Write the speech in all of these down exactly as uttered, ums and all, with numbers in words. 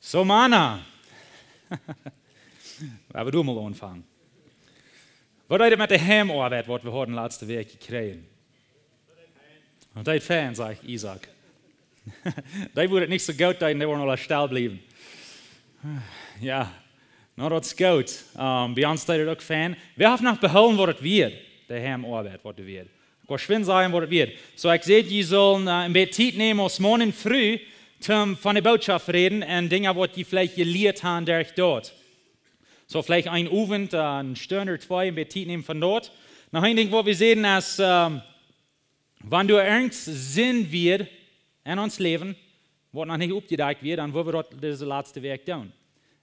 So, Mana. Woa wie mol aunfangen. Waut deed et met de Heimarbeid, waut wie hauden latste Wäakj jekjräajen? Daut deed fein, sajcht Isaak. Dee wudd et nich soo goot deeden, dee wudden aula stell bliewen. Jo, nu, daut es goot. Ähm, bie ons deed et uk fein. Wäa haft noch behoolen, waut et wia? De Heimarbeid, waut et wia. Ekj woa schwind sajen, waut et wia. Soo, ekj säd, jie sellen, äh, een bät Tiet nämen aus Maun un Fru, toom von de Bootschoft räden un Dinja, waut jie veleicht jelieet haben derch daut. Soo, veleicht een Owent, äh, eene Stund ooda twee, een bät Tiet nämen von daut. Noch een Dinkj, waut wie säden, es, ähm, wan doa irjent Sind wia en ons Läwen, waut noch nich oppjedakjt wia, dan wudden wie daut dise latste Wäakj doonen.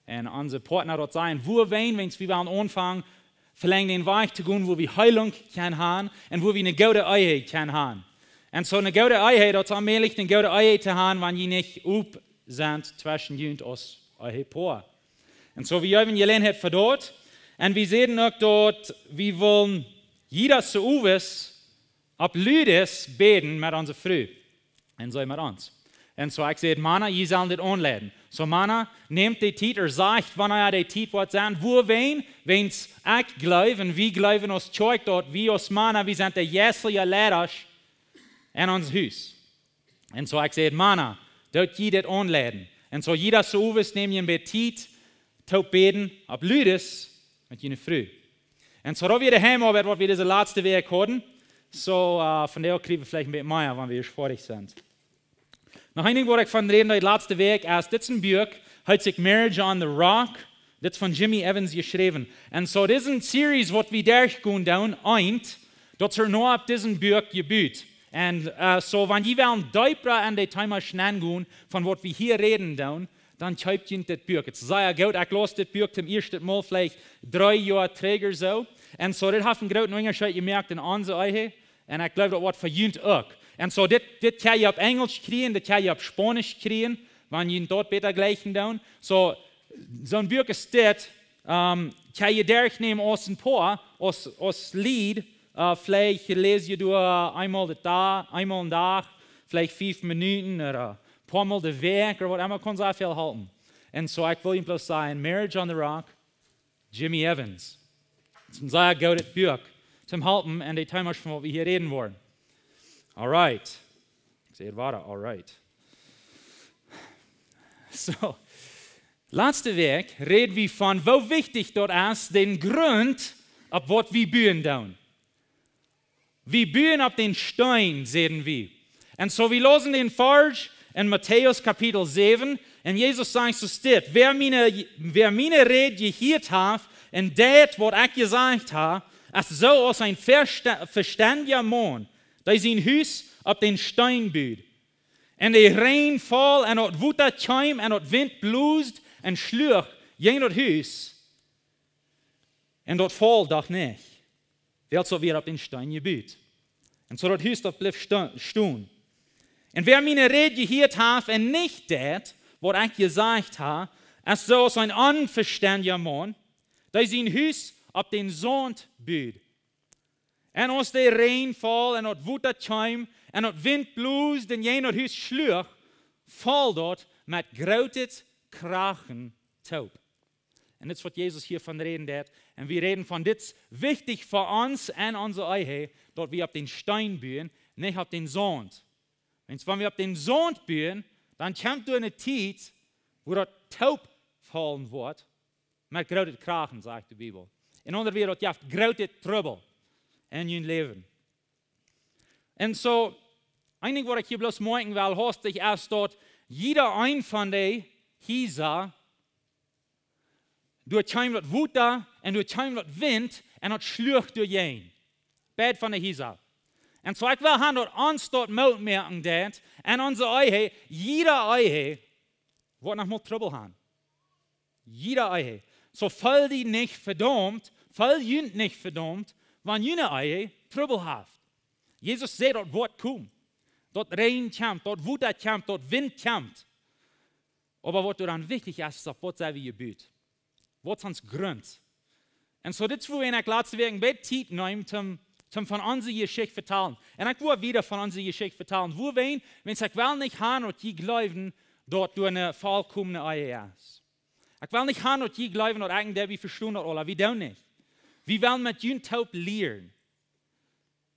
Un onse Partner daut sajen, wuarom, wan wie wellen aunfangen, veleicht dän Wajch to gonen, wua wie Heelunk kjennen haben un wua wie eene goode Ehe kjennen haben. Un soo eene goode Ehe, daut es onmäajlich, eene goode Ehe to haben, wan jie nich op sent tweschen junt aus Ehepoa. Un soo, wie haben Jeläajenheit fa daut. Un wie säden uk daut, wie wellen jieda Owent opp ludes bäden met onse Fru. Un see met ons. Un soo, ekj säd, Mana, jie sellen dit aunleiden. Soo, Mana, nämt de Tiet, ooda sajcht, wanea de Tiet woat sennen, wuarom, wan ekj jleew, un wie jleewen aus Kjoakj daut, wie aus Mana, wie sent de jeistelje Leidasch en ons Hus. Un soo, ekj säd, Mana, doot jie dit aunleiden. Un soo, jieda Owent nämt jie een bät Tiet, toom bäden, opp ludes, met june Fru. Un soo, daut wia de Heimarbeid, waut wie dise latste Wäakj hauden. Soo, äh, von doa kjrie wie veleicht een bät mea, wan wie foadich sent. Noch een Dinkj, wua ekj von räden deed de latste Wäakj, es, dit es een Buak, heet sikj Marriage on the Rock. Dit es von Jimmy Evans jeschräwen. Un soo, dit es eene Series, waut wie derchgonen doonen, eent, daut es nu opp dit Buak jebut. Un, äh, soo, wan jie wellen deepa en de Thema nengonen, von waut wie hia räden doonen, dan kjeept junt dit Buak. Et es sea goot. Ekj laus dit Buak toom ieeschten Mol veleicht dree Joa trigj soo. Un soo, dit haft een grooten Unjascheet jemoakt en onse Ehe. Un ekj jleew, daut woat fa junt uk. Un soo, dit, dit kjenn jie opp Enjelsch kjrieen, dit kjenn jie opp Spaunisch kjrieen, wan jie daut bäta jlikjen doonen. Soo, soon Buak es dit, ähm, kjenn jie derchnämen aus een Poa, aus, aus Lied, äh, veleicht läs jie doa eemol de Da-, eemol een Dach, veleicht fief Minuten ooda een poa Mol de Wäakj ooda waut emma, kaun sea väl halpen. Un soo, ekj well junt bloos sajen, Marriage on the Rock, Jimmy Evans. Et es een sea goodet Buak, toom halpen en de Themasch von waut wie hia räden woaren. All right. Ekj saj et wada, all right. Soo, latste Wäakj räd wie von, woo wichtich daut es, dän Grunt, opp waut wie buen doonen. Wie buen opp dän Steen, säden wie. Un soo, wie läsen dän Varsch en Matäus Kapitel säwen, un Jesus sajcht soo dit: Wäa miene, wäa miene Räd jehieet haft un deit, waut ekj jesajcht hab, es soo aus een vesta-, vestendja Maun, dee sien Hus opp dän Steen bud. Un de Räajen foll, un daut Wota kjeem, un daut Wint bloosd, un schluach jäajen daut Hus, un daut foll doch nich, wiels daut wia opp dän Steen jebut. Un soo daut Hus, daut bleef sto-, stonen. Un wäa miene Räd jehieet haft un nich deit, waut ekj jesajcht hab, es soo aus een onvestendja Maun, dee sien Hus opp dän Saunt bud. Un aus de Räajen foll, un daut Wota kjeem, un daut Wint bloosd, un jäajen daut Hus schluach, foll daut met grootet Krachen toop. Un dit es waut Jesus hia von räden deit. Un wie räden von, dit es wichtich fa ons en onse Ehe, daut wie opp dän Steen buen, nich opp dän Saunt. Wiels wan wie opp dän Saunt buen, dan kjemt doa eene Tiet, wua daut toop faulen woat, met grootet Krachen, sajcht de Bibel. En aundre Wieed, daut jeft grootet Trubbel en jun Läwen. Un soo, een Dinkj, waut ekj hia bloos moakjen well, haustich, es daut jieda een von de Hiesa, doa kjeem daut Wota un doa kjeem daut Wint un daut schluach doa jäajen. Beid von de Hiesa. Un soo, ekj well han, daut ons daut Moot moaken deit, en onse Ehe, jieda Ehe, woat noch mol Trubbel han. Jieda Ehe. Soo, feel die nich vedaumt, feel junt nich vedaumt, wan june Ehe Trubbel haft. Jesus säd, daut woat komen. Daut Räajen kjemt, daut Wota kjemt, daut Wint kjemt. Oba waut doa dan wichtich es, es, opp waut sent wie jebut? Waut es ons Grunt? Un soo, dit es wua ekj latste Wäakj een bät Tiet neem, toom, toom von onse Jeschicht vetalen. Un ekj woa wieda von onse Jeschicht vetalen. Wuarom? Wiels ekj well nich han, daut jie jleewen, daut doa eene vollkomne Ehe es. Ekj well nich haben, daut jie jleewen, daut ekj un Debbie vestonen daut aula. Wie doonen nich. Wie wellen met junt toop lieren.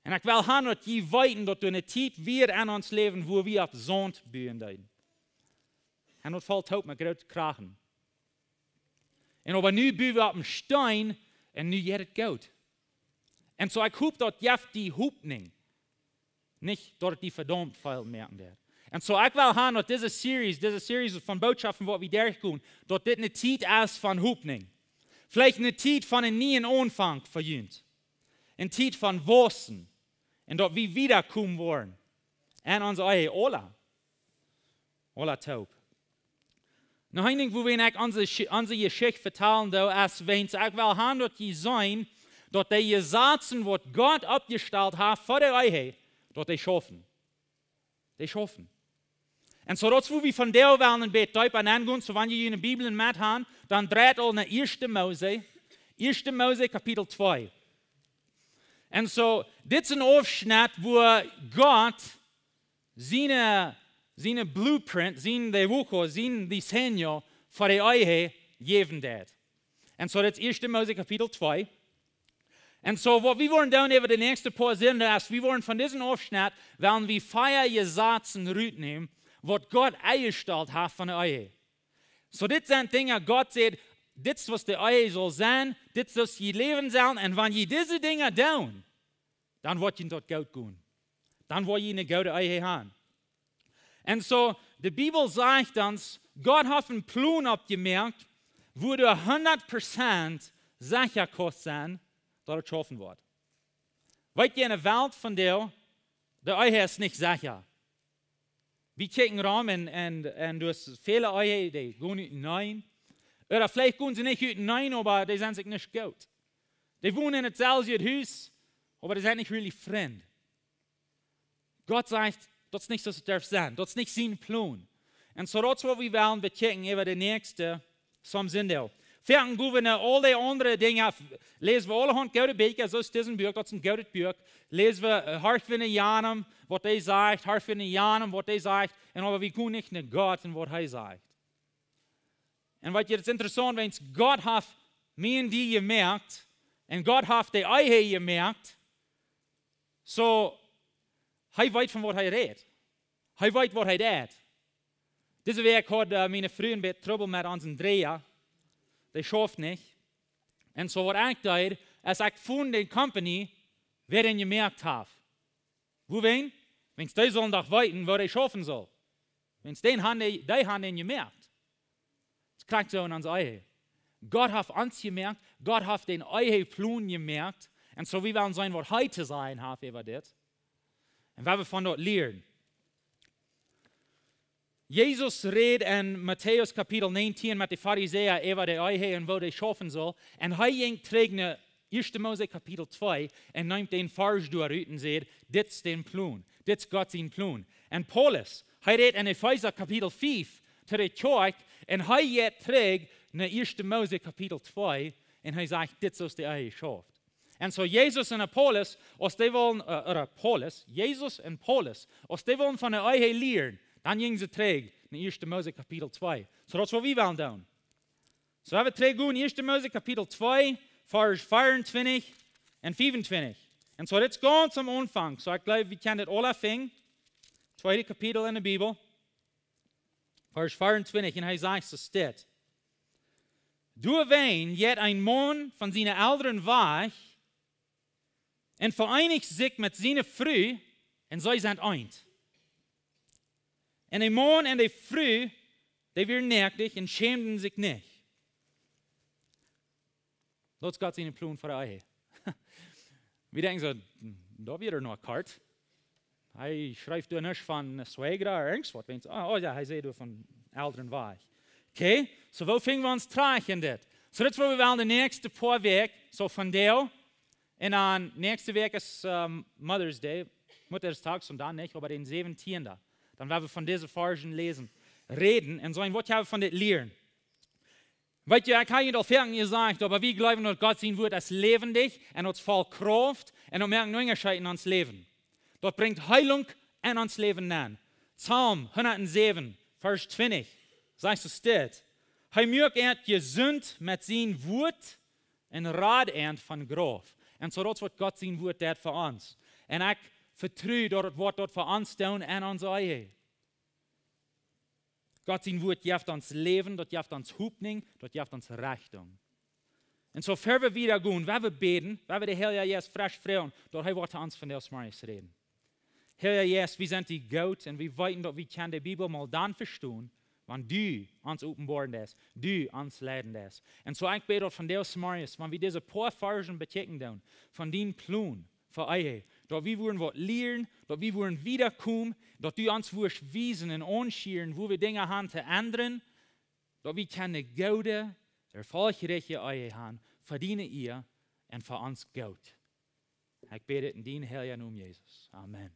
Un ekj well haben, daut jie weeten, daut doa eene Tiet wia en ons Läwen, wua wie opp Saunt buen deeden. Un daut foll toop met groote Krachen. Un oba nu buen wie opp een Steen un nu jeit et goot. Un soo, ekj hop, daut jeft die Hopninj. Nich daut et die vedaumt väl moaken deit. Un soo, ekj well haben, daut dise Series, dise Series von Bootschoften, waut wie derchgonen, daut dit eene Tiet es von Hopninj. Veleicht eene Tiet von eenen nieen Aunfank fa junt. Eene Tiet von waussen. Un daut wie wada komen woaren. En onse Ehe, aula. Aula toop. Nu, een Dinkj, wua wie ekj onse, Sch- onse Jeschicht vetalen doo, es, wiels ekj well haben, daut jie seenen, daut dee Jesazen, waut Gott oppjestalt haft fa de Ehe, daut dee schaufen. Dee schaufen. Un soo, daut es, wua wie vondoag wellen een bät deepa aungonen. Soo, wan jie june Bibel met haben, dan dreit aul no Ieeschte Mose. Ieeschte Mose, Kapitel twee. Un soo, dit es een Aufschnett, wua Gott siene, siene Blueprint, sien dibujo, sien diseño fa de Ehe jäwen deed. Un soo, dit es Ieeschte Mose, Kapitel twee. Un soo, waut wie woaren doonen äwa de näakjste poa Sinden, es wie woaren von disen Aufschnett, wellen wie vea Jesazen rutnämen, waut Gott enjestalt haft fa de Ehe. Soo, dit sent Dinja, Gott sajcht, dit es, waut de Ehe saul sennen, dit es, waut jie läwen sellen, un wan jie dise Dinja doonen, dan woat junt daut goot gonen. Dan woa jie eene goode Ehe haben. Un soo, de Bibel sajcht ons, Gott haft eenen Plon oppjemoakt, wua doa hundat Prozent secha kaust sennen, daut et schaufen woat. Weet jie, en de Welt vondoag, de Ehe es nich secha. Wie kjikjen rom un, un, un doa sent väle Ehen, dee gonen uteneen. Ooda veleicht gonen see nich uteneen, oba dee sent sikj nich goot. Dee wonen en daut selwje Hus, oba dee sent nich really Frind. Gott sajcht, daut es nich soo aus et derf sennen. Daut es nich sien Plon. Un soo, daut es, waut wie wellen bekjikjen äwa de näakjste, som Sinden. Foaken gonen wie no aul dee aundre Dinja, läsen wie aulahaunt goode Bieekja, soo aus dit Buak, daut es een goodet Buak. Läsen wie, äh, horchen wie no Janem, waut hee sajcht, horchen wie no Janem, waut hee sajcht, un oba wie gonen nich no Gott un waut hee sajcht. Un weet jie, daut es interessaunt, wiels Gott haft mie un die jemoakt, un Gott haft de Ehe jemoakt, soo, hee weet, von waut hee rät. Hee weet, waut hee deit. Dise Wäakj haud, äh, miene Fru een bät Trubbel met onsen Dreha. Dee schauft nich. Un soo, waut ekj deed, es, ekj funk de Company, wäa dän jemoakt haft. Wuarom? Wiels dee sullen doch weeten, woo dee schaufen saul. Wiels dee han dee, dee han dän jemoakt. Daut es krakjt soo en onse Ehe. Gott haft ons jemoakt, Gott haft dän Eheplon jemoakt. Un soo, wie wellen seenen, waut hee to sajen haft äwa dit. Un waut wie von daut lieren. Jesus rät en Matäus Kapitel näajentieen met de Farisäa äwa de Ehe un woo dee schaufen saul. Un hee jinkj trigj no Ieeschte Mose Kapitel twee un neem dän Varsch doa rut un säd: "Dit es dän Plon, dit es Gott sien Plon." Un Paulus, hee rät en Efeesa Kapitel fief to de Kjoakj un hee jeit trigj no Ieeschte Mose Kapitel twee un hee sajcht: "Dit es soo aus de Ehe schauft." Un soo Jesus un Apollos, aus dee wullen, äh, ooda Paulus, Jesus un Paulus, aus dee wullen von de Ehe lieren, dan jinjen see trigj no Ieeschte Mose Kapitel twee. Soo, daut es, waut wie wellen doonen. Soo, wie trigj gonen, Ieeschte Mose Kapitel twee, Varsch vea un twintich un fiew un twintich. Un soo, dit es gaunz aum Aunfank. Soo, ekj jleew, wie kjennen dit aula finjen. Tweede Kapitel en de Bibel. Varsch vea un twintich, un hee sajcht soo dit: "Doawäajen jeit een Maun von siene Elren wajch un vereenicht sikj met siene Fru, un see sent eent." Un de Maun un de Fru, dee wieren noakt un schämden sikj nich. Daut es Gott sien Plon fa de Ehe. Wie denkjen soo: "Hm, daut wia noch kort." Hee schrift doa nuscht von eene Suegra ooda irjent waut. Wiels, oh, oh jo, hee säd doa von Elren wajch. Okay, soo, woo finjen wie ons trigj en dit? Soo, dit es, wua wie wellen de näakjste poa Wäakj, soo von doa. Un dan näakjste Wäakj es, ähm, Mother's Day, Mutterstag, un dan nich, oba dän säwentieenden. Dan woa wie von dise Varschen läsen, räden un seenen, waut wie von dit lieren. Weet jie, ekj hab junt aul foaken jesajcht, oba wie jleewen, daut Gott sien Wuat es läwendich un daut es voll Krauft un daut moakt een Unjascheet en ons Läwen. Daut brinjt Heilunk en ons Läwen nenn. Psalm hundat säwen, Varsch twintich, sajcht et dit: Hee muak an jesunt met sien Wuat un rad an von Grauf. Un soo daut es waut Gott sien Wuat deit fa ons. Un ekj vetru daut et woat daut fa ons doonen en onse Ehe. Gott sien Wuat jeft ons Läwen, daut jeft ons Hopninj, daut jeft ons Rechtunk. Un soo, ea wie wieda gonen, ea wie bäden, ea wie dän Heiljen Jeist fresch froagen, daut hee woat to ons vondoag zemorjes räden. Heilja Jeist, wie sent die goot un wie weeten daut wie kjennen de Bibel mau dan vestonen, wan du ons openboaren deist, du ons leiden deist. Un soo ekj bäd daut vondoag zemorjes, wan wie dise poa Varschen bekjikjen doonen, von dien Plon fa Ehe, daut wie wudden waut lieren, daut wie wudden wieda komen, daut du ons wurscht wiesen un aunschieren, wua wie Dinja haben to endren, daut wie kjennen goode, erfolgreiche Ehe haben, fa diene Ea un fa ons goot. Ekj bäd dit en dien heilja Nomen, Jesus. Amen.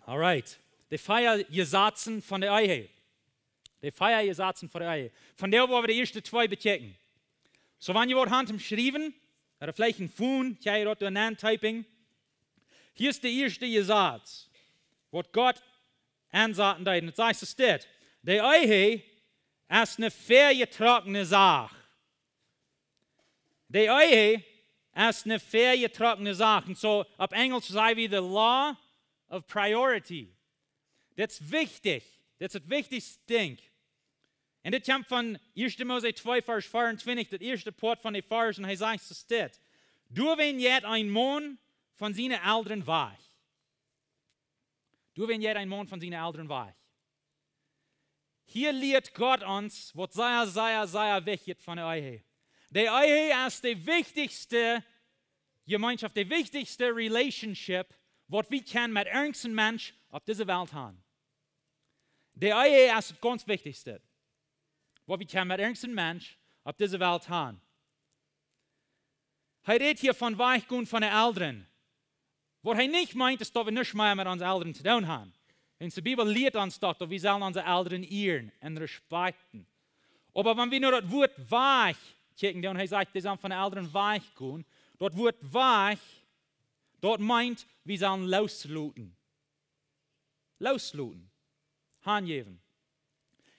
Alright. De vea Jesazen von de Ehe. De vea Jesazen von de Ehe. Vondoag woa wie de ieeschte twee bekjikjen. Soo, wan jie waut haben toom schriewen, ooda veleicht een Phone, kjenn jie daut doa nentypen. Hia es de ieeschte Jesaz, waut Gott aunsaten deed. Un et sajcht soo dit: De Ehe es ne veajetrockne Sach. De Ehe es ne veajetrockne Sach. Un soo opp Enjlisch saj wie the law of priority. Dit es wichtich. Dit es daut wichtichste Dinkj. Un dit kjemt von ieeschte Mose twee, Varsch veeauntwintich, daut ieeschte Poat von de Varsch, un hee sajcht soo dit: Doawäajen jeit een Maun von siene Elren wajch. Doawäajen jeit een Maun von siene Elren wajch. Hia lieet Gott ons waut sea, sea, sea wichtich von de Ehe. De Ehe es de wichtichste Jemeenschoft, de wichtichste Relationship, waut wie kjennen met irjent een Mensch opp dise Welt haben. De Ehe es daut gaunz wichtichste, waut wie kjennen met irjent een Mensch opp dise Welt haben. Hee rät hia von wajchgonen von de Elren. Waut hee nich meent, es daut wie nuscht mea met onse Elren to doonen haben. Wiels de Bibel lieet ons doch, daut wie sellen onse Elren ieren un respakjten. Oba wan wie no daut Wuat wajch kjikjen, dan hee sajcht, dee sellen von de Elren wajchgonen. Daut Wuat wajch, daut meent, wie sellen loosloten. Loosloten. Hanjäwen.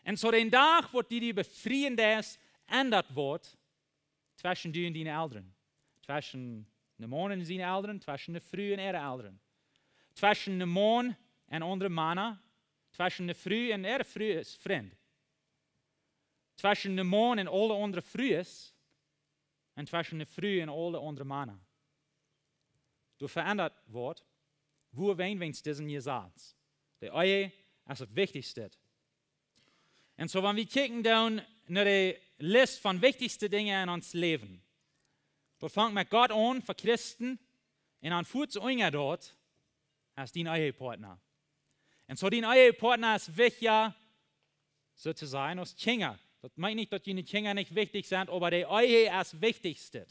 Un soo dän Dach, waut du die befrieen deist, endat waut tweschen du un diene Elren. Tweschen de Maun un siene Elren, tweschen de Fru un äare Elren. Tweschen de Maun un aundre Mana, tweschen de Fru un äare Frues Frind. Tweschen de Maun un aule aundre Frues, un tweschen de Fru un aule aundre Mana. Doa veendat waut, wuarom? Wäajen disen Jesaz. De Ehe es daut wichtichste. Un soo, wan wie kjikjen dan no de List von wichtichste Dinja en ons Läwen, daut fangt met Gott aun, fa Christen, un dan fuaz unja daut es dien Ehepartner. Un soo dien Ehepartner es wichtja, soo to sajen, aus Kjinja. Daut meent nich, daut june Kjinja nich wichtich sent, oba de Ehe es wichtichste.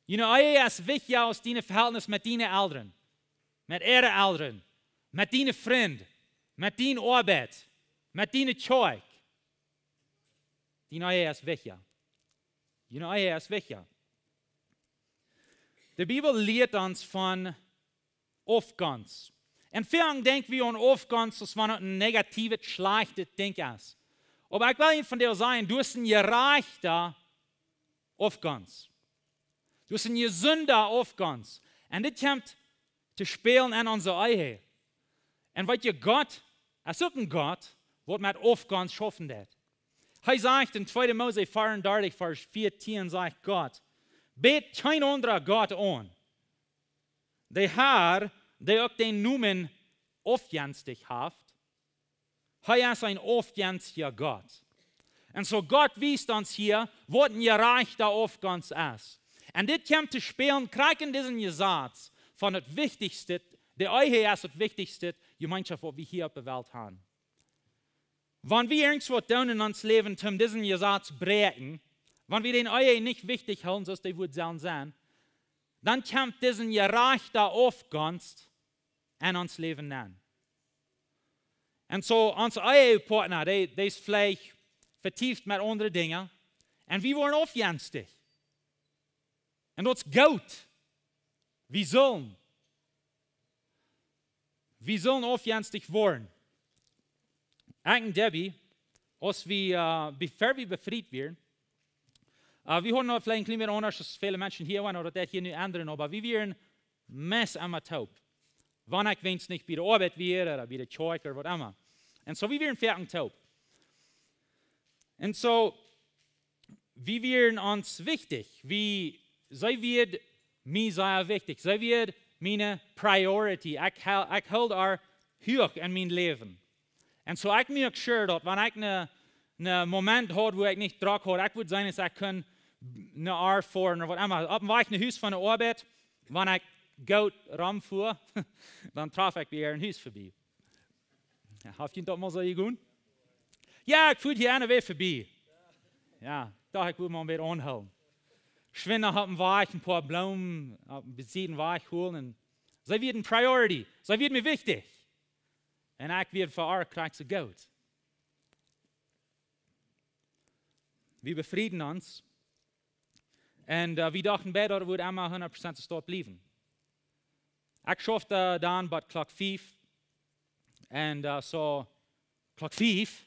June Ehe es wichtja aus diene Vehältnis met diene Elren, met äare Elren, met diene Frind, met diene Oabeit, met diene Kjoakj. Diene Ehe es wichtja. June Ehe es wichtja. De Bibel lieet ons von Aufgonst. Un väl denkj wie aun Aufgonst aus wan et een negatiewet, schlajchtet Dinkj es. Oba ekj well junt vondoag sajen, du hast een jerajchta Aufgonst. Du hast een jesunda Aufgonst. Un dit kjemt to spälen en onse Ehe. Un weet jie, Gott es uk een Gott, waut met Aufgonst schaufen deit. Hee sajcht en tweede Mose veeaundartich, Varsch vieetieen, sajcht Gott: Bät kjeen aundra Gott aun. De Har, dee uk dän Nomen aufjenstich haft, hee es een aufjenstja Gott. Un soo Gott wiest ons hia, waut een jerajchta Aufgonst es. Un dit kjemt to spälen, krakjt en disen Jesaz von daut wichtichste, de Ehe es daut wichtichste Jemeenschoft, waut wie hia opp de Welt haben. Wan wie irjent waut doonen en ons Läwen, om disen Jesaz bräakjen, wan wie dän Ehe nich wichtich hoolen, soo aus dee wudd sellen sennen, dan kjemt disen jerajchta Aufgonst en ons Läwen nenn. Un soo, ons Ehepartner, dee, dee es veleicht vetieft met aundre Dinja. Un wie woaren aufjenstich. Un daut es goot. Wie sellen. Wie sellen aufjenstich woaren. Ekj un Debbie, aus wie, äh, befäa wie befriet wieren, äh, wie hauden noch veleicht een kjlien bät aundasch aus väle Menschen hia wieren, ooda daut hia nu endren, oba wie wieren meist emma toop. Wan ekj weens nich bie de Oabeit wia, ooda bie de Kjoakj, ooda waut emma. Un soo, wie wieren foaken toop. Un soo, wie wieren ons wichtich. Wie, see wia mie sea wichtich. See wia miene priority. Ekj hel-, ekj hilt äa huach en mien Läwen. Un soo ekj moak sure daut, wan ekj een, een Moment haud, wua ekj nich drock haud, ekj wudd seenen, aus ekj kunn no äa foaren ooda waut emma. Opp dän Wajch no Hus von de Oabeit, wan ekj goot romfua, dan trof ekj bie äa Hus vebie. Jo, haft junt daut mol soo jegonen? Jo, ekj fua hia aun de Wajch vebie. Jo, docht ekj wudd mol een bät aunhoolen. Schwind opp dän Wajch een poa Bloomen, opp dän Sied Wajch holen. See wia een priority. See wia mie wichtich. Un ekj wia fa äa krakjt soo goot. Wie befrieden ons. Un, äh, wie dochten beid, daut wudd emma hundat Prozent soo bliewen. Ekj schaufte dan bat Klock fief. Un, äh, soo, Klock fief,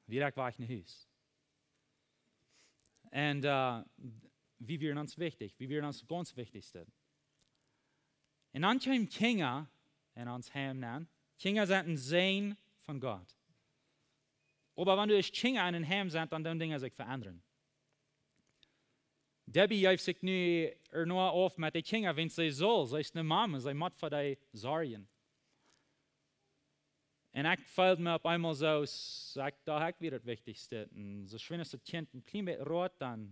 wia ekj wajch no Hus. Un, äh, wie wieren ons wichtich, wie wieren ons gaunz wichtichste. Un dan kjeemen Kjinja en ons Heim nenn. Kjinja sent een Säajen von Gott. Oba wan du aus Kjinja en een Heim sitst, dan doonen Dinja sikj veendren. Debbie jeef sikj nu ea noch auf met de Kjinja, wiels see saul, see es eene Mama, see mott fa dee sorjen. Un ekj feeld mie opp eemol soo, aus ekj docht, ekj wia daut Wichtichste. Un soo schwind aus daut Kjint een kjlien bät roat, dan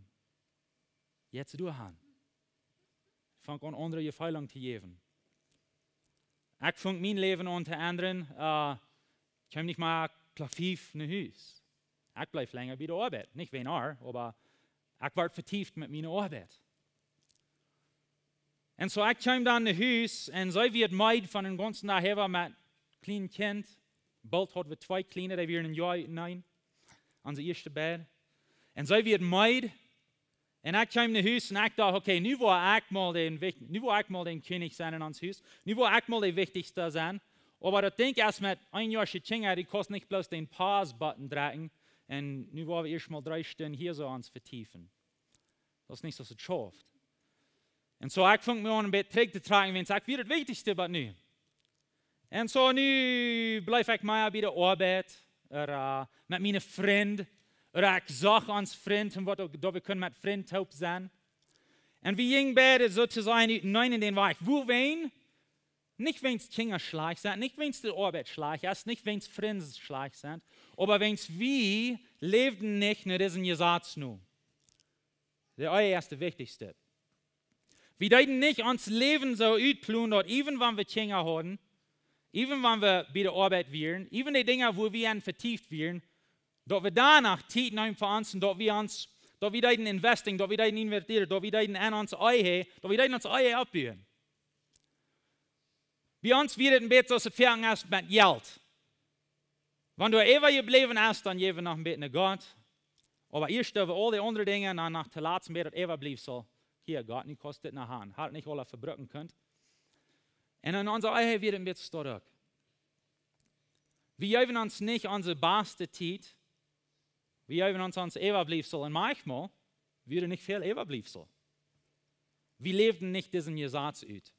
jeit see doa han. Funk aun aundre Jefeelen to jäwen. Ekj funk mien Läwen aun to endren, äh, ekj kjeem nich mea Klock fief no Hus. Ekj bleef lenja bie de Oabeit. Nich wäajen äa, oba ekj wort vetieft met miene Oabeit. Un soo, ekj kjeem dan no Hus un see wia meed von dän gaunzen Dach äwa met kjlien Kjint. Boolt haud wie twee kjliene, dee wieren een Joa, nä, onse ieeschte beid. Un see wia meed. Un ekj kjeem no Hus un ekj docht, okay, nu woa ekj mol dän wicht-, nu woa ekj mol dän Kjennich sennen en ons Hus. Nu woa ekj mol de Wichtichste sennen. Oba daut Dinkj es met een Joa Kjinja, dee kaust nich bloos dän Pause-Button drekjen. Un nu woa wie ieescht mol dree Stund hia soo ons vetiefen. Daut es nich soo aus daut schauft. Un soo, ekj funk mie aun een bät trigj to trakjen, wiels ekj wia daut Wichtichste bat nu. Un soo, nu bleef ekj mea bie de Oabeit, ooda, äh, met miene Frind, ooda ekj socht ons Frind, un waut uk, daut wie kunnen met Frind toop sennen. Un wie jinjen beid soo to sajen uteneen en dän Wajch. Wuarom? Nich wiels Kjinja schlajcht sent, nich wiels de Oabeit schlajcht es, nich wiels Frind schlajcht sent, oba wiels wie läwden nich no disen Jesaz no. De Ehe es de Wichtichste. Wie deeden nich ons Läwen soo utplonen, daut even wan wie Kjinja hauden, even wan wie bie de Oabeit wieren, even de Dinja, wua wie aun vetieft wieren, daut wie doano Tiet neemen fa ons un daut wie ons, daut wie deeden investing, daut wie deeden investieren, daut wie deeden aun ons Ehe, daut wie deeden ons Ehe oppbuen. Bie ons wia daut een bät soo aus daut foaken es met Jelt. Wan doa äwajebläwen es, dan jäw wie noch een bät no Gott. Oba ieescht doo wie aul dee aundre Dinja un dan noch toolatst een bät daut äwabliefsel. Hia, Gott, nu kaust dit noch han. Haud nich aula vebrucken kunt. Un en onse Ehe wia daut een bät stoakj. Wie jäwen ons nich onse baste Tiet. Wie jäwen ons ons Äwabliefsel. Un maunchmol wia nich väl Äwabliefsel. Wie läwden nich disen Jesaz ut.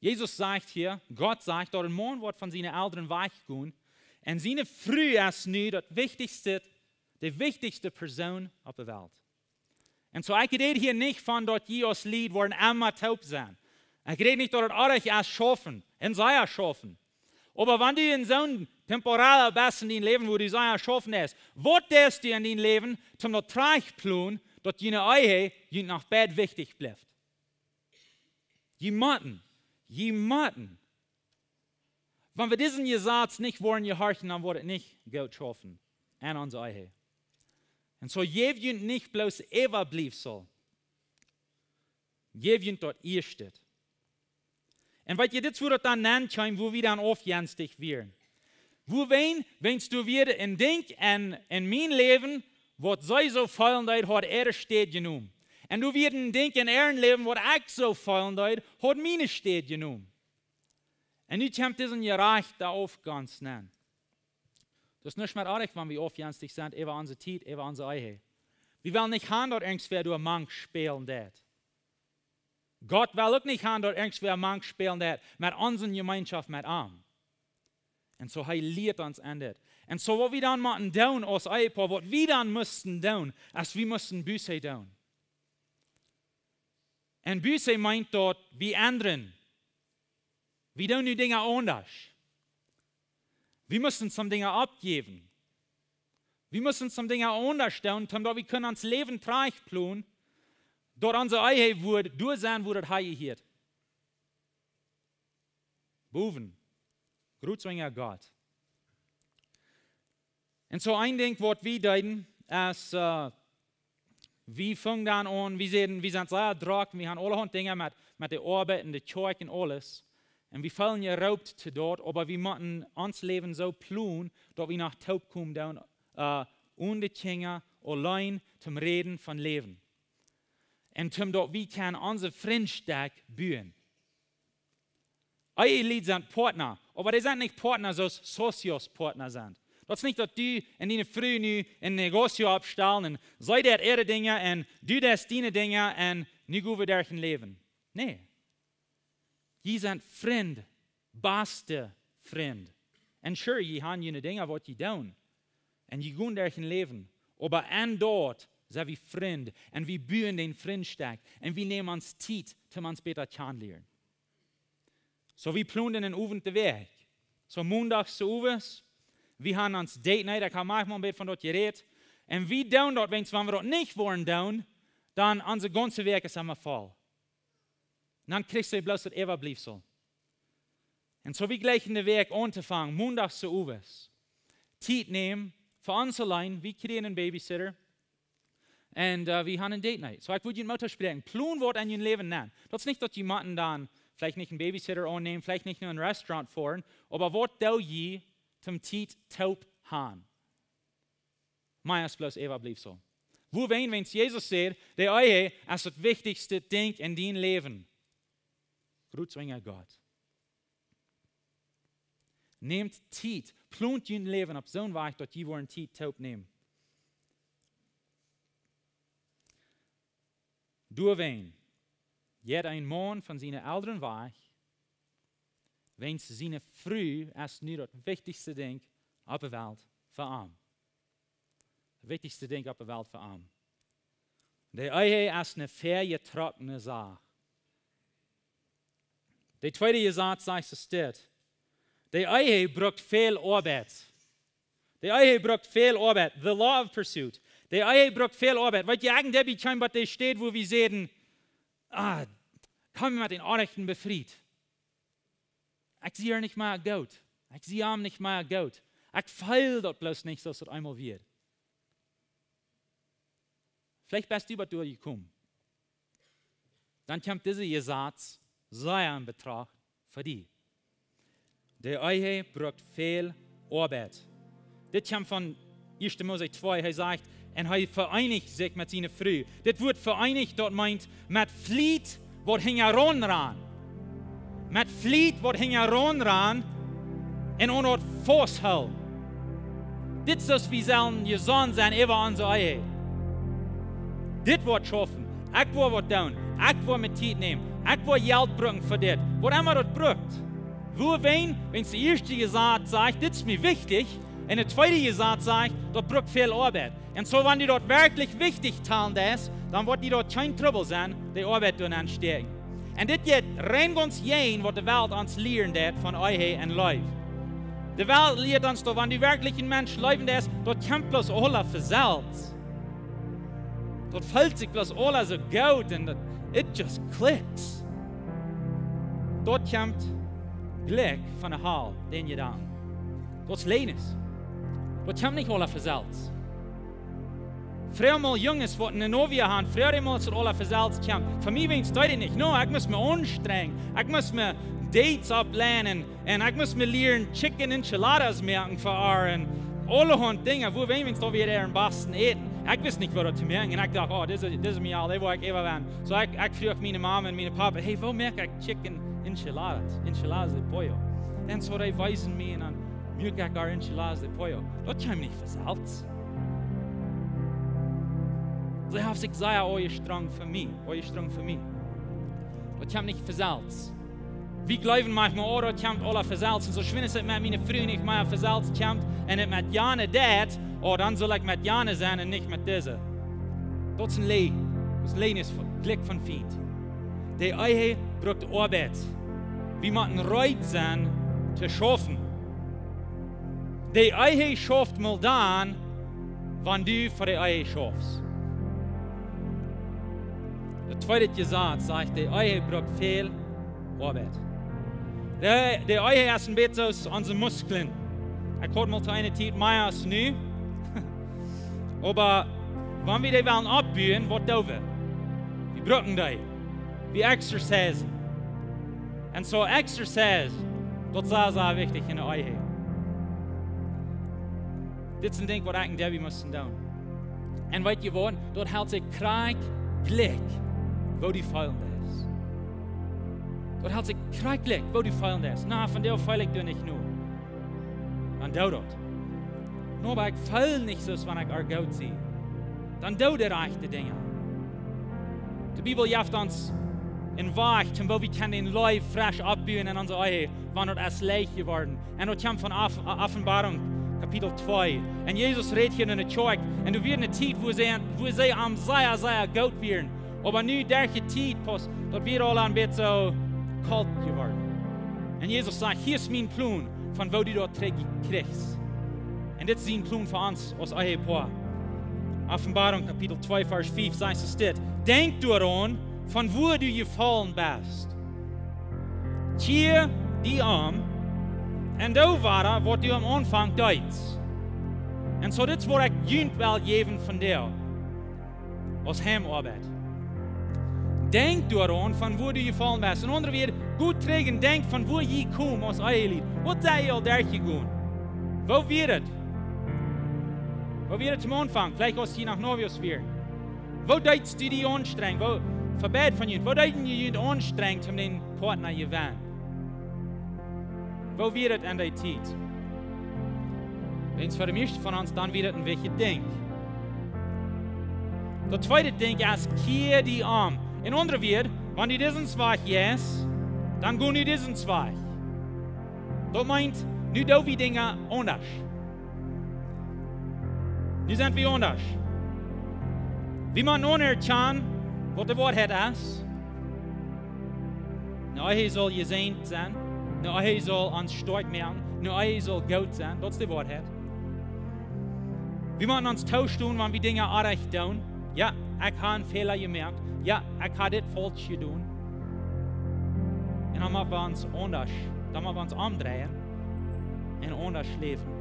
Jesus sajcht hia, Gott sajcht, daut een Maun woat von siene Elren wajchgonen, un siene Fru es nu daut wichtichste, de wichtichste Persoon opp de Welt. Un soo, ekj räd hia nich von daut jie aus Lied woaren emma toop sennen. Ekj räd nich daut daut oajch es schaufen, un sea schaufen. Oba wan du en soon temporale best en dien Läwen, wua du sea schaufen deist, waut deist du en dien Läwen, om daut trigjplonen, daut june Ehe junt noch beid wichtich blift? Jie motten, jie motten. Wan wie disen Jesaz nich woaren jehorchen, dan woat et nich goot schaufen aun onse Ehe. Un soo, jäw junt nich bloos Äwabliefsel. Jäw junt daut ieeschte. Un weet jie, dit es wua daut dan nenkjeem, wua wie dan aufjenstich wieren. Wuarom? Wiels doa wia een Dinkj en, en mien Läwen, waut see soo feelen deed, haud äare Städ jenomen. Un doa wia een Dinkj en äa Läwen, waut ekj soo feelen deed, haud miene Städ jenomen. Un nu kjemt disen jerajchta Aufgonst nenn. Daut es nuscht met oajch, wan wie aufjenstich sent äwa onse Tiet, äwa onse Ehe. Wie wellen nich han, daut irjentwäa doa mank spälen deit. Gott well uk nich han, daut irjentwäa mank spälen deit met onse Jemeenschoft met am. Un soo hee lieet ons aun dit. Un soo waut wie dan motten doonen aus Ehepoa, waut wie dan musten doonen, es wie musten Buße doonen. Un Buße meent daut wie endren. Wie doonen nu Dinja aundasch. Wie musten some Dinja oppjäwen. Wie musten some Dinja aundasch doonen, daut wie kjennen ons Läwen trajchtplonen, daut onse Ehe wudd doa sennen, wua daut hia jehieet. Bowen. Groot soo een Gott. Un soo een Dinkj waut wie deeden, es, äh, wie fungen dan aun, wie säden, wie sent sea drock, wie han aulahaunt Dinja met, met de Oabeit un de Kjoakj un aules. Un wie feelen jeroopt to daut, oba wie motten ons Läwen soo plonen, daut wie noch toopkomen doonen, äh, onen de Kjinja, auleen toom räden von Läwen. Un toom daut wie kjennen onse Frintstekj buen. Ehe Lied sent Partner, oba dee sent nich Partner soo aus Socios Partner sent. Daut es nich daut du un diene Fru nu een Negocio oppstalen un see deit äare Dinja un du deist diene Dinja un nu go wie derch daut Läwen. Nä. Jie sent Frind, baste Frind. Un sure, jie han june Dinja waut jie doonen. Un jie gonen derch daut Läwen. Oba aun daut sent wie Frind. Un wie buen dän Frintstekj. Un wie nämen ons Tiet, toom ons bäta kjanen lieren. Soo, wie plonen een Owent de Wäakj. Soo, Mondach soo owes, wie han ons Date Night, ekj hab mau een bät von daut jerät. Un wie doonen daut, wan wie daut nich woaren doonen, dan onse gaunze Wäakj es emma voll. Dan kjrichst du bloos daut Äwabliefsel. Un soo, wie jleichen de Wäakj auntofangen, Mondach soo owes. Tiet nämen, fa ons auleen, wie kjrieen een Babysitter. Un, äh, wie han een Date Night. Soo, ekj wudd junt mau toospräakjen. Plon waut aun jun Läwen aun. Daut es nich daut jie motten dan veleicht nich een Babysitter aunnämen, veleicht nich no een Restaurant foaren, oba waut doo jie toom Tiet toop han? Mea es bloos Äwabliefsel. Wuarom? Wan Jesus sajcht, de Ehe es daut wichtichste Dinkj en dien Läwen. Groot soo een Gott. Nämt Tiet, plont jun Läwen opp soon Wajch, daut jie woaren Tiet toop nämen. Doawäajen jeit een Maun von siene Elren wajch, wiels siene Fru es nu daut wichtichste Dinkj opp de Welt fa am. Daut wichtichste Dinkj opp de Welt fa am. De Ehe es eene väajetrockne Sach. De tweede Jesaz sajcht soo dit. De Ehe brukt väl Oabeit. De Ehe brukt väl Oabeit. The law of pursuit. De Ehe brukt väl Oabeit. Weet jie, ekj un Debbie kjeemen bie de Städ, wua wie säden, ah, kaun mie met dän Oajachten befriet. Ekj sie äa nich mea goot. Ekj sie am nich mea goot. Ekj feel daut bloos nich soo aus daut eemol wia. Veleicht best du waut derchjekomen. Dan kjemt dise Jesaz sea en Betracht fa die. De Ehe brukt väl Oabeit. Dit kjemt von Ieeschte Mose twee, hee sajcht, un hee vereenicht sikj met siene Fru. Dit Wuat vereenicht, daut meent met Fliet waut hinjaraun rannen. Met Fliet waut hinjaraun rannen un aun daut fausthoolen. Dit es, wie sellen jesonnen sennen äwa onse Ehe. Dit woat schaufen. Ekj woa waut doonen. Ekj woa mie Tiet nämen. Ekj woa Jelt brucken fa dit. Waut emma daut brukt. Wuarom? Wan de ieeschte Jesaz sajcht, dit es mie wichtich, un de tweede Jesaz sajcht, daut brukt väl Oabeit. Un soo, wan die daut werkjlich wichtich talen deist, dan woat die daut kjeen Trubbel sennen, de Oabeit doa nenn stäakjen. Un dit jeit rein gaunz jäajen waut de Welt ons lieren deit von Ehe un Leew. De Welt lieet ons daut, wan du werkjlich een Mensch leewen deist, daut kjemt bloos aula von selfst. Daut feelt sikj bloos aula soo goot un daut, it just clicks. Daut kjemt Jlikj von de Hal, dän Jedanken. Daut es Läajes. Daut kjemt nich aula von selfst. Froag mol Junges waut eene Novia han, froag dee mol aus daut aula von selfst kjemt. Fa mie wia daut nich. No, ekj must mie aunstrenjen. Ekj must mie Dates oppleinen. Un ekj must mie lieren Chicken Enchiladas moaken fa äa un aulahaunt Dinja, wua wie wan daut wia äa basten Äten. Ekj wist nich waut daut to moaken. Un ekj docht, oh, dit es, dit es mie aul, dit woa ekj äwa wan. Soo ekj, ekj fruach miene Mama un miene Papa, hey, woo moak ekj Chicken Enchiladas? Enchiladas de pollo. Un soo dee weesen mie un dan Nu kjikj, enchiladas de pollo. Daut kjemt nich von selfst. See haft sikj sea aunjestrengt fa mie, aunjestrengt fa mie. Daut kjemt nich von selfst. Wie jleewen maunchmol, oh, daut kjemt aula von selfst. Un soo schwind aus et met miene Fru nich mea von selfst kjemt un et met jane deit, oh, dan saul ekj met jane sennen un nich met dise. Daut es een Läajen. Daut es een Läajen, es Jlikj von Fient. De Ehe brukt Oabeit. Wie motten reed sennen to schaufen. De Ehe schauft mau dan, wan du fa de Ehe schaufst. De tweede Jesaz sajcht, de Ehe brukt väl Oabeit. De, de Ehe es een bät soo aus onse Musklen. Ekj haud mol to eene Tiet mea aus nu. Oba wan wie dee wellen oppbuen, waut doo wie? Wie brucken dee. Wie exercisen. Un soo exercise, daut es sea, sea wichtich enne Ehe. Dit es een Dinkj waut ekj un Debbie musten doonen. Un weet jie waut? Daut helt sikj krakjt jlikj, woo du feelen deist. Daut helt sikj krakjt jlikj, woo du feelen deist. Na, vondoag feel ekj doa nich no. Dan doo daut. No, oba ekj feel nich soo aus wan ekj ar goot sie. Dan doo de rajchte Dinja. De Bibel jeft ons een Wajch, toom woo wie kjennen dän Leew fresch oppbuen en onse Ehe, wan daut es leicht jeworden. Un daut kjemt von Off-, Offenbarung, Kapitel twee. Un Jesus rät hia enne Kjoakj. Un doa wia eene Tiet, wua see, wua see am sea, sea goot wieren. Oba nu, derch de Tiet, paust, daut wia aul een bät soo kolt jeworden. Un Jesus sajcht, hia es mien Plon, von woo du daut trigj kjrichst. Un dit es sien Plon fa ons aus Ehepoa. Offenbarung Kapitel twee, Varsch fief sajcht et dit: Denkj doaraun, von wua du jefaulen best. Kjia die om un doo wada, waut du aum Aunfank deetst. Un soo dit es waut ekj junt well jäwen vondoag. Aus Heimoabeit. Denkj doaraun, von wua du jefaulen best. En aundre Wieed, go trigj un denkj, von wua jie komen aus Ehelied. Waut sent jie aul derchjegonen? Woo wia et? Woo wia et toom Aunfank? Veleicht aus jie noch novios wieren. Woo deetst du die aunstrenjen? Woo, fa beid von junt, woo deeden jie junt aunstrenjen, om dän Partner to jewennen? Woo wia et aun dee Tiet? Wan et fa de mieeschte von ons, dan wia et een wichtjet Dinkj. Daut tweede Dinkj es, kjia die om. En aundre Wieed, wan du disen Wajch jeist, dan go nu disen Wajch. Daut meent, nu doo wie Dinja aundasch. Nu sent wie aundasch. Wie motten aunerkjanen, waut de Woarheit es. Een Ehe saul jesäajent sennen. Een Ehe saul ons stoakj moaken. Een Ehe saul goot sennen. Daut es de Woarheit. Wie motten ons toostonen, wan wie Dinja orrajcht doonen. Jo, ekj hab een Fäla jemoakt. Jo, ekj hab dit faulsch jedonen. Un dan motten wie ons aundasch, dan motten wie ons omdreien un aundasch läwen.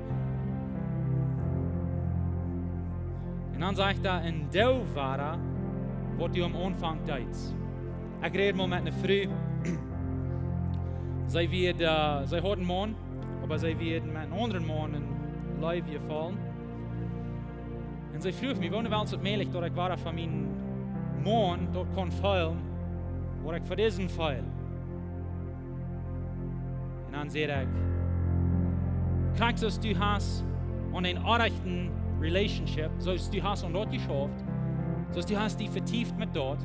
Un dan sajcht hee, un doo wada, waut du aum Aunfank deetst. Ekj räd mol met eene Fru. See wia, äh, see haud eenen Maun, oba see wia met eenen aundren Maun en Leew jefaulen. Un see fruach mie, woo well daut mäajlich, daut ekj wada von mienen Maun daut kunn feelen, waut ekj fa disen feel. Un dan säd ekj, krakjt soo aus du hast aun een orrajchten Relationship, soo aus du hast aun daut jeschauft, soo aus du hast die vetieft met daut,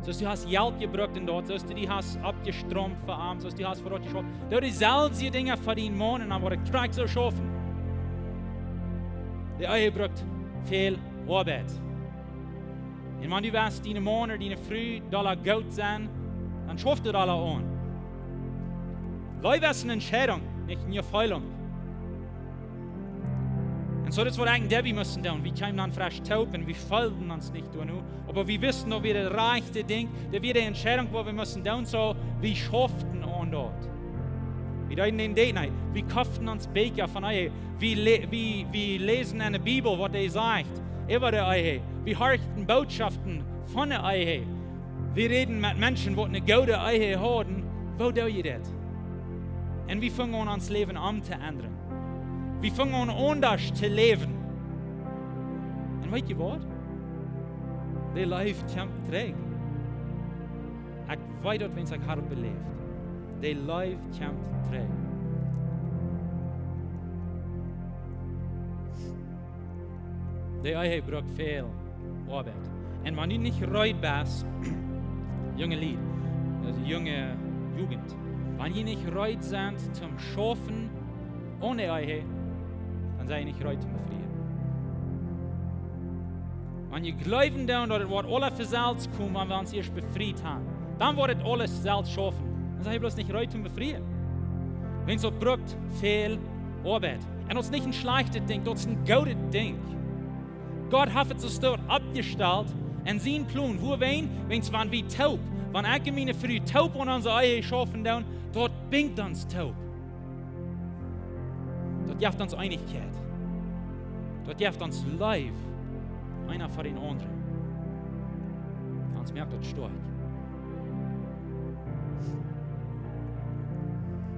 soo aus du hast Jelt jebrukt en daut, soo aus du die hast oppjestromt fa am, soo aus du hast fa daut jeschauft. Doo dee selwje Dinja fa dienen Maun un dan woat et krakjt soo schaufen. De Ehe brukt väl Oabeit. Un wan du west dienen Maun ooda diene Fru dolla goot sennen, dan schauft et dolla aun. Leew es eene Entscheidunk, nich eene Feelunk. Un soo, daut es waut ekj un Debbie musten doonen. Wie kjeemen dan fresch toop un wie feelden ons nich doano. Oba wie wisten, daut wia daut rajchte Dinkj, daut wia de Entscheidunk, waut wie musten doonen, soo, wie schauften aun daut. Wie deeden dän Date Night. Wie koften ons Bieekja von Ehe. Wie lä-, wie, wie läsen enne Bibel, waut dee sajcht äwa de Ehe. Wie horchten Bootschoften von de Ehe. Wie räden met Menschen, waut eene goode Ehe hauden. Woo doo jie daut? Un wie fungen aun ons Läwen omtoendren. Wie fungen aun aundasch to läwen. Un weet jie waut? De Leew kjemt trigj. Ekj weet daut, wiels ekj haud et beläft. De Leew kjemt trigj. De Ehe brukt väl Oabeit. Un wan du nich reed best, junge Lied, aulsoo junge Jugend, wan jie nich reed sent toom schaufen oone Ehe, dan sie jie nich reed toom befrieen. Wan jie jleewen doonen, daut et woat aules von selfst komen, wan wie ons ieescht befriet haben, dan woat et aules selfst schaufen, dan sie jie bloos nich reed toom befrieen. Wiels daut brukt väl Oabeit. Un daut es nich een schlajchtet Dinkj, daut es een goodet Dinkj. Gott haft et soo stoakj oppjestalt en sienen Plon, woo wie, wiels wan wie toop, wan ekj un miene Fru toop aun onse Ehe schaufen doonen, daut binjt ons toop. Daut jeft ons Eenichkjeit. Daut jeft ons Leew, eena fa dän aundren. Ons moakt daut stoakj.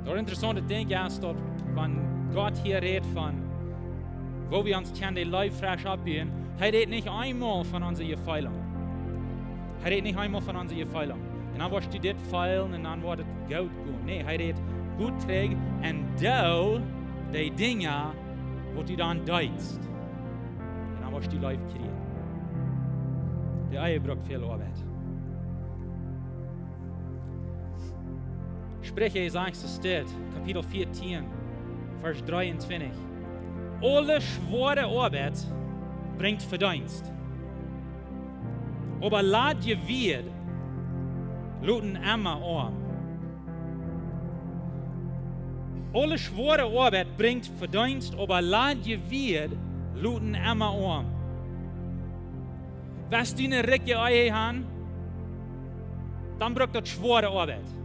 Daut interessaunte Dinkj es daut, wan Gott hia rät von, woo wie ons kjennen de Leew fresch oppbuen, hee rät nich eemol von onse Jefeelen. Hee rät nich eemol von onse Jefeelen. Un dan woascht du dit feelen un dan woat et goot gonen. Nä, hee rät: Go trigj un doo de Dinja, waut du dan deetst. Un dan woascht du Leew kjrieen. De Ehe brukt väl Oabeit. Spricha sajcht, Kapitel vieetieen, Varsch dreeuntwintich: Aule schwoare Oabeit brinjt Vedeenst, oba ladje Wieed loten emma oam. Aule schwoare Oabeit brinjt Vedeenst, oba ladje Wieed loten emma oam. West du ne rikje Ehe han, dan brukt daut schwoare Oabeit.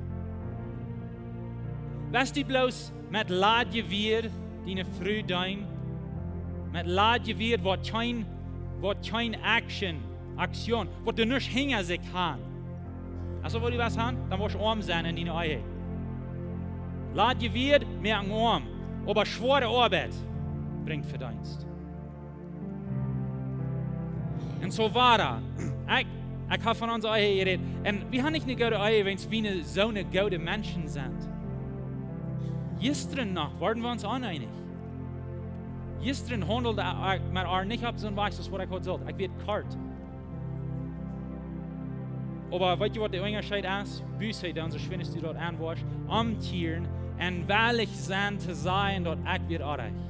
West du bloos met ladje Wieed diene Fru deenen, met ladje Wieed, waut kjeen, waut kjeen action, Aktion, waut doa nuscht hinja sikj han. Aulsoo, waut du west han, dan woascht oam sennen en diene Ehe. Ladje Wieed moaken oam, oba schwoare Oabeit brinjt Vedeenst. Un soo wieda. Ekj, ekj hab von onse Ehe jerät. Un wie haben nich ne goode Ehe, wiels wie ne, soo ne goode Menschen sent. Jistren noch wieren wie ons oneenich. Jistren haundeld ekj met ar nich opp soon Wajch, soo aus waut ekj haud sult. Ekj wia kort. Oba weetst du, waut de Unjascheet es? Buße doonen, soo schwind aus du daut enwoascht, omkjieren un wellich sennen to sajen, daut ekj wia oajch.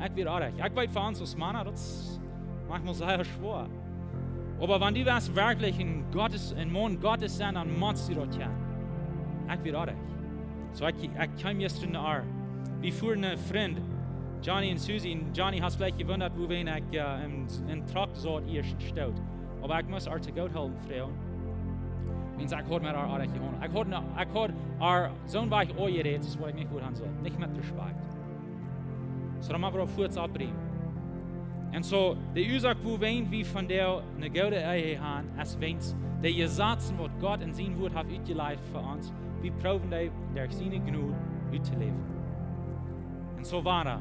Ekj wia oajch. Ekj weet, fa ons aus Mana, daut es maunchmol sea schwoa. Oba wan du west werkjlich een Gottes, een Maun Gottes sennen, dan motst du daut kjennen. Ekj wia oajch. Soo ekj, ekj kjeem jistren no ar. Wie fuaren, een Frint, Johnny un Susie. Un Johnny, hast veleicht jewundat, wuarom ekj, äh, em, em Truck saut ieescht stoot. Oba ekj must ar to Gott hoolen, Fru. Wiels ekj haud met ar oajch jehaundelt. Ekj haud, ekj haud ar soon Wajch aunjerät, daut ekj nich wudd han sult. Nich met Respekt. Soo dan mott wie fuaz oprieemen. Un soo, de Uasoak, wuarom wie vondoag ne goode Ehe han, es wiels de Jesazen, waut Gott en sien Wuat haft utjelajcht fa ons, wie proowen dee derch siene Jnod uttoläwen. Un soo wieda.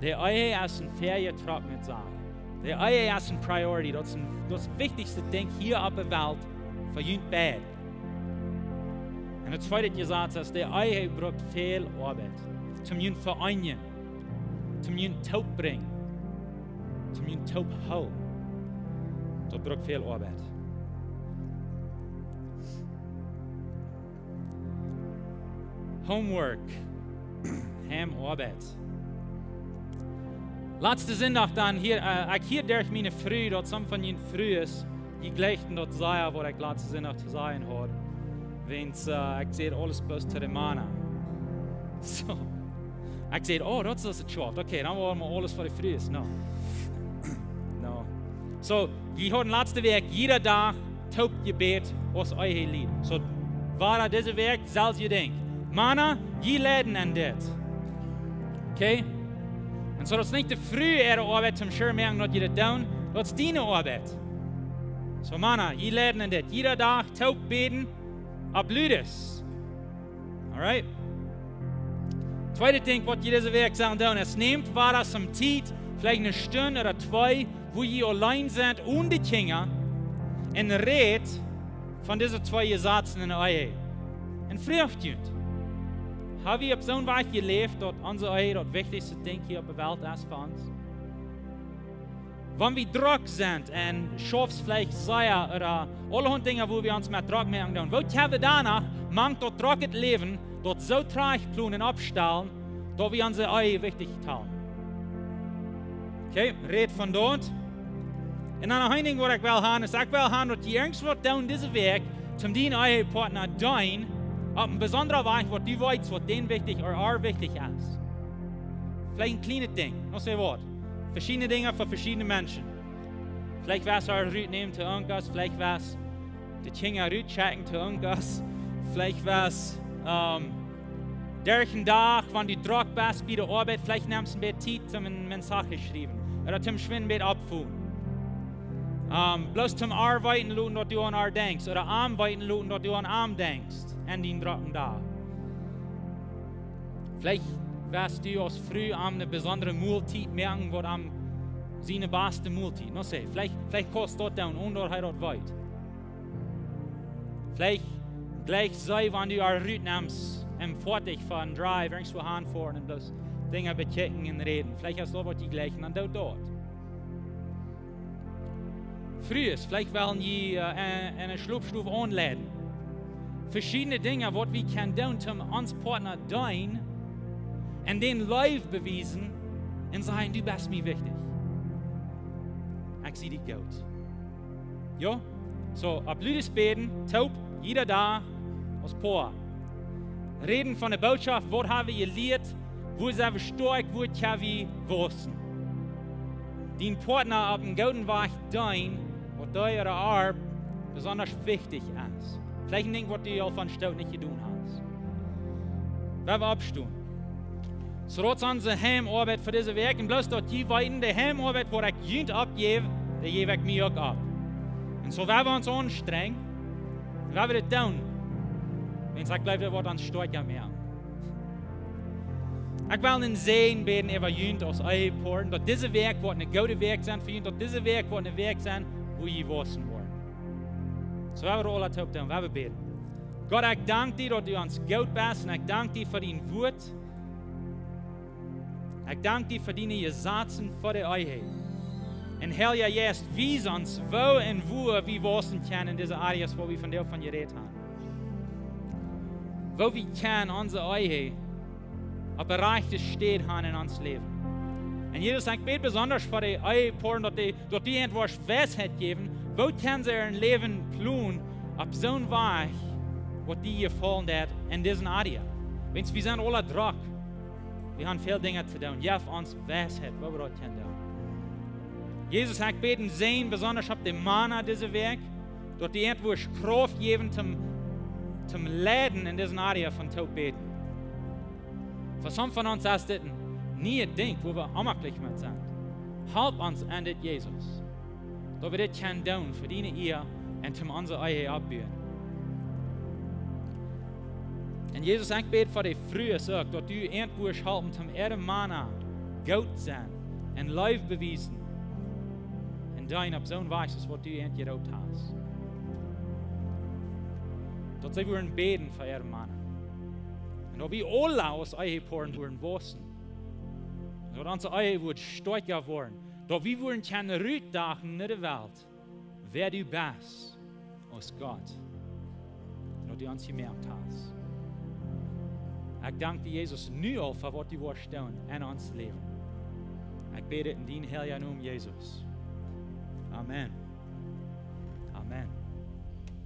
De Ehe es een fäaje Truck met Sachen. De Ehe es een priority. Daut es een, daut es daut wichtichste Dinkj hia opp de Welt fa junt beid. Un daut tweede Jesaz es, de Ehe brukt väl Oabeit. Toom junt vereenijen. Toom junt toopbrinjen. Toom junt toophoolen. Daut brukt väl Oabeit. Homework. Heimoabeit. Latsten Sindach dan hia, äh, ekj hieed derch miene Fru, daut some von june Frues, dee jlikjten daut sea, waut ekj latsten Sindach to sajen haud. Wiels, äh, ekj säd aules bloos to de Mana. Soo. Ekj säd: "Oh, daut es daut Schwab. Okay, dan woa wie aules fa de Frues." No. No. Soo, dee hauden latste Wäakj jieda Dach toop jebät aus Ehelied. Soo, wia dise Wäakj selfst jedenkjt. Mana, jie leiden aun dit. Okay? Un soo, daut es nich de Fru äare Oabeit toom sure moaken, daut jie daut doonen, daut es diene Oabeit. Soo, Mana, jie leiden aun dit. Jieda Dach toop bäden, opp Lüdes. Alright? Tweedet Dinkj, waut jie dise Wäakj sellen doonen, es: Nämt wada soone Tiet, veleicht eene Stund ooda twee, wua jie auleen sent, one de Kjinja, un rät von dise twee Jesazen en de Ehe. Un froagt junt: Hab wie opp soon Wajch jeläft, daut onse Ehe daut wichtichste Dinkj hia opp de Welt es fa ons? Wan wie drock sent un schaufst veleicht sea ooda aulahaunt Dinja, wua wie ons met drock moaken doonen, woo kjenn wie doano mank daut drocke Läwen daut soo trajcht plonen un oppstalen, daut wie onse Ehe wichtich talen? Okay, räd von daut. Un dan noch een Dinkj waut ekj well han, es, ekj well han daut jie irjentwaut doonen dise Wäakj, toom dienen Ehepartner deenen, opp een besondra Wajch, waut du weetst, waut dän wichtich ooda äa wichtich es. Veleicht een kjlienet Dinkj, noch soo waut. Veschiedne Dinja fa veschiedne Menschen. Veleicht wia et rutnämen to irjentwaut, veleicht wia et de Kjinja rutschekjen to irjentwaut, veleicht wia et, ähm, derch dän Dach, wan du drock best bie de Oabeit, veleicht nemst du een bät Tiet toom een Message schriewen ooda toom schwind een bät oppfooten. Ähm, bloos toom äa weeten loten, daut du aun äa denkjst, ooda am weeten loten, daut du aun am denkjst en dän drocken Dach. Veleicht wia et aus Fru am eene besondre Moltiet moaken, waut am siene baste Moltiet, noch soo. Veleicht, veleicht kaust daut doonen, onen daut hee daut weet. Veleicht jlikjst du, wan du äa rutnemst, em Foatich fa een Drive, irjentwua han foaren un bloos Dinja bekjikjen un räden. Veleicht es daut waut jie jlikjen, dan doo daut. Frues, veleicht wellen jie, äh, en, en eene Schlopstow aunleiden. Veschiedne Dinja, waut wie kjennen doonen, toom onsen Partner deenen un dän Leew bewiesen un sajen: "Du best mie wichtich. Ekj sie die goot." Jo? Soo, opp Lüdes bäden, toop, jieda Dach, aus Poa. Räden von de Bootschoft, waut hab wie jelieet, wua sent wie stoakj, wua kjenn wie wausen. Dien Partner opp eenen gooden Wajch deenen, waut dee ooda äa besonda wichtich es. Veleicht een Dinkj, waut du aul von stoot nich jedonen hast. Wie woaren oppstonen. Soo daut es onse Heimoabeit fa dise Wäakj. Un bloos daut jie weeten, de Heimoabeit, waut ekj junt oppjäw, dee jäw ekj mie uk opp. Un soo woa wie ons aunstrenjen, woa wie dit doonen. Wiels ekj jleew, daut woat ons stoakja moaken. Ekj well een Säajen bäden äwa junt aus Ehepoaren, daut dise Wäakj woat eene goode Wäakj sennen fa junt, daut dise Wäakj woat eene Wäakj sennen, wua jie wausen woaren. Soo woa wie aula toop doonen, woa wie bäden. Gott, ekj dank die, daut du ons goot best, un ekj dank die fa dien Wuat. Ekj dank die fa diene Jesazen fa de Ehe. Un Heilja Jeist, wies ons, woo un wua wie wausen kjennen en dise areas, wua wie vondoag von jerät haben. Woo wie kjennen onse Ehe opp de rajchte Städ haben en ons Läwen. Un Jesus, ekj bäd besonda fa de Ehepoaren, daut dee, daut du an woascht Weisheit jäwen, woo kjennen see äa Läwen plonen opp soon Wajch, waut die jefaulen deit en dise area. Wiels wie sent aula drock. Wie haben väl Dinja to doonen. Jeff ons Weisheit, woo wie daut kjennen doonen. Jesus, ekj bäd een Säajen besonda opp de Mana dise Wäakj, daut du an woascht Krauft jäwen toom, toom leiden en dise area von toop bäden. Fa some von ons es dit een nieet Dinkj, wua wie onjemakjlich met sent. Halp ons en dit, Jesus, daut wie dit kjennen doonen fa diene Ea un toom onse Ehe oppbuen. Un Jesus, ekj bäd fa de Frues uk, daut du an woascht halpen toom äare Mana goot sennen un Leew bewiesen un deenen opp soon Wajch aus waut du an jeroopt hast. Daut see woaren bäden fa äare Mana. Un daut wie aula aus Ehepoaren woaren wausen. Daut onse Ehe woat stoakja woaren. Daut wie woaren kjennen rutdragen no de Welt, wäa du best aus Gott. Un daut du ons jemoakt hast. Ekj dank die, Jesus, nu aul fa waut du woascht doonen en ons Läwen. Ekj bäd dit en dien Heilja Nomen, Jesus. Amen.